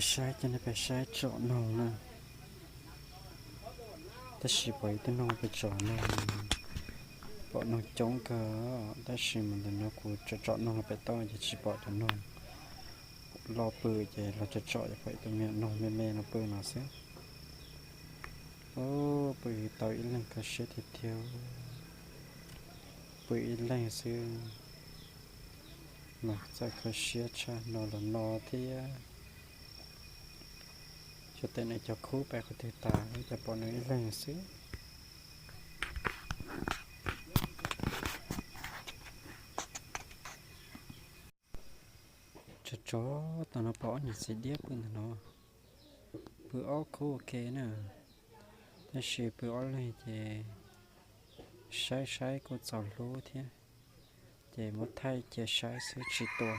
Saib, coj nej peb saib tsom noog na. Tab sis pom ib tug noog pem tsom noog, pom noog coob kawg, tab sis mas ntawm no kuv tsom tsom noog pem toj ces tsis pom cov noog loj pw, ces los tsom tsom ces pom ib tug me noog me me no pw no xwb. Ub, pw tau ib leeg kho siab tiag tiag. Pw ib leeg xwb mas txawj kho siab tshaj no los no thiab. Xyov tej nws cov khub pem qhov twg tas, cas pom nws ib leeg xwb. Tso tso, tam no pom ob niam txiv diab pw ntawm no, pw ob khub ua ke na, tab sis pw ob leeg ces saib saib kuj txaus hlub thiab, ces muab thaij cia saib xwb tsis tua.